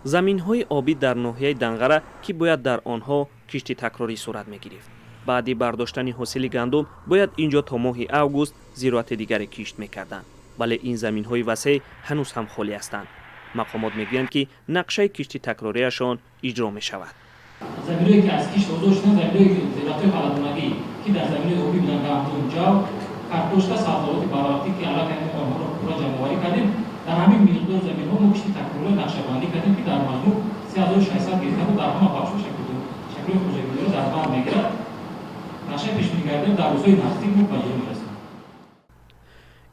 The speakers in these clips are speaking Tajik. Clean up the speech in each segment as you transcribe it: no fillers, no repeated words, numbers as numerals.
Заминҳои обӣ дар ноҳияи Данғара, ки бояд дар онҳо кишти такрорӣ сурат мегирифт. Баъди бардоштани ҳосили гандум бояд ин ҷо то моҳи август зироати дигаре кишт мекарданд, вале ин заминҳои васеъ ҳанӯз ҳам холӣ ҳастанд. Мақомот мегӯянд, ки нақшаи кишти такрориашон иҷро мешавад. Заминҳое, ки аз кишт озод шуданд, заминҳои зироатҳои ғалладонагӣ, ки дар заминҳои обӣ буданд, гандум, ҷав, картошка, сабзавоти барвақтӣ, ки аллакай мо онҳоро пурра ҷамъоварӣ кардем, дар ҳамин миқдор заминҳо мо кишти такрорӣ нақшабандӣ кардем, ки дар маҷмӯъ 3600 гектарро дар ҳама бахшҳо, шаклҳои хоҷагидориро дар бар мегирад. Нақшаи пешбинигардида дар рӯзҳои наздик мо ба иҷро мерасонем.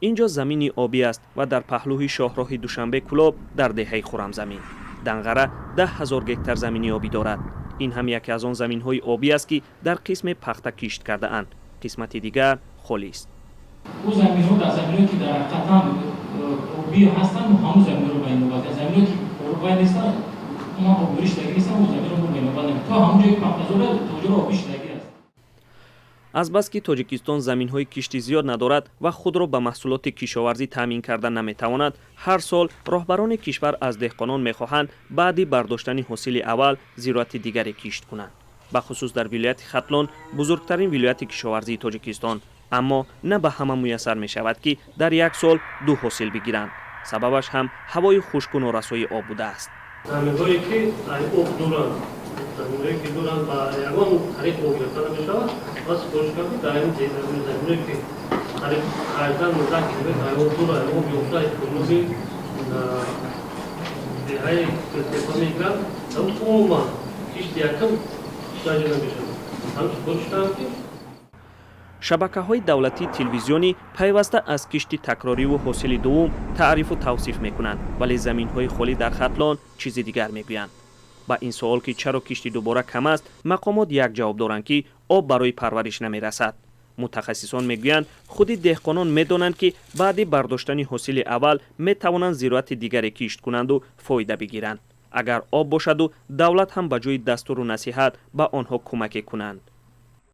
Ин ҷо замини обӣ аст ва дар паҳлӯи шоҳроҳи Душанбе Кӯлоб, дар деҳаи Хурамзамин. Данғара 10 000 гектар замини обӣ дорад. Ин ҳам яке аз он заминҳои обӣ аст, ки дар қисме пахта кишт кардаанд, қисмати дигар холист. Ӯ заминҳо, дар заминҳое, ки дар ҳақиқатан обӣ ҳастанд, мо ҳамун заминҳоро ба инобат, заминҳое, ки обвай нестанд, ма обёрӣ шудагӣ нестанд, ӯ заминро мо ба инобат намегирем. То ҳамун ҷое, ки пахтазор, то ҷоро обӣ шудагӣ аст. Азбаски Тоҷикистон заминҳои кишти зиёд надорад ва худро ба маҳсулоти кишоварзӣ таъмин карда наметавонад, ҳар сол роҳбарони кишвар аз деҳқонон мехоҳанд, баъди бардоштани ҳосили аввал зироати дигаре кишт кунанд, бахусус дар вилояти Хатлон, бузургтарин вилояти кишоварзии Тоҷикистон. Аммо на ба ҳама муяссар мешавад, ки дар як сол ду ҳосил бигиранд. Сабабаш ҳам ҳавои хушку норасоии об будааст. Заминҳое, ки об дуранд, заминҳое, ки дуранд, ба ягон тариқ об гирифта намешавад ва супориш кард, дар ин заминҳое, ки қариб 18-19 километр об дур, об ёфта, ҷануби деҳаи Кӯлтепа мегиранд, умуман кишти якум даҷа намешавад. Ҳам супориш кардам, ки Шабакаҳои давлатии телевизионӣ пайваста аз кишти такрориву ҳосили дуввум таърифу тавсиф мекунанд, вале заминҳои холӣ дар Хатлон чизи дигар мегӯянд. Ба ин суол, ки чаро кишти дубора кам аст, мақомот як ҷавоб доранд, ки об барои парвариш намерасад. Мутахассисон мегӯянд, худи деҳқонон медонанд, ки баъди бардоштани ҳосили аввал метавонанд зироати дигаре кишт кунанду фоида бигиранд, агар об бошаду давлат ҳам ба ҷои дастуру насиҳат ба онҳо кӯмаке кунанд.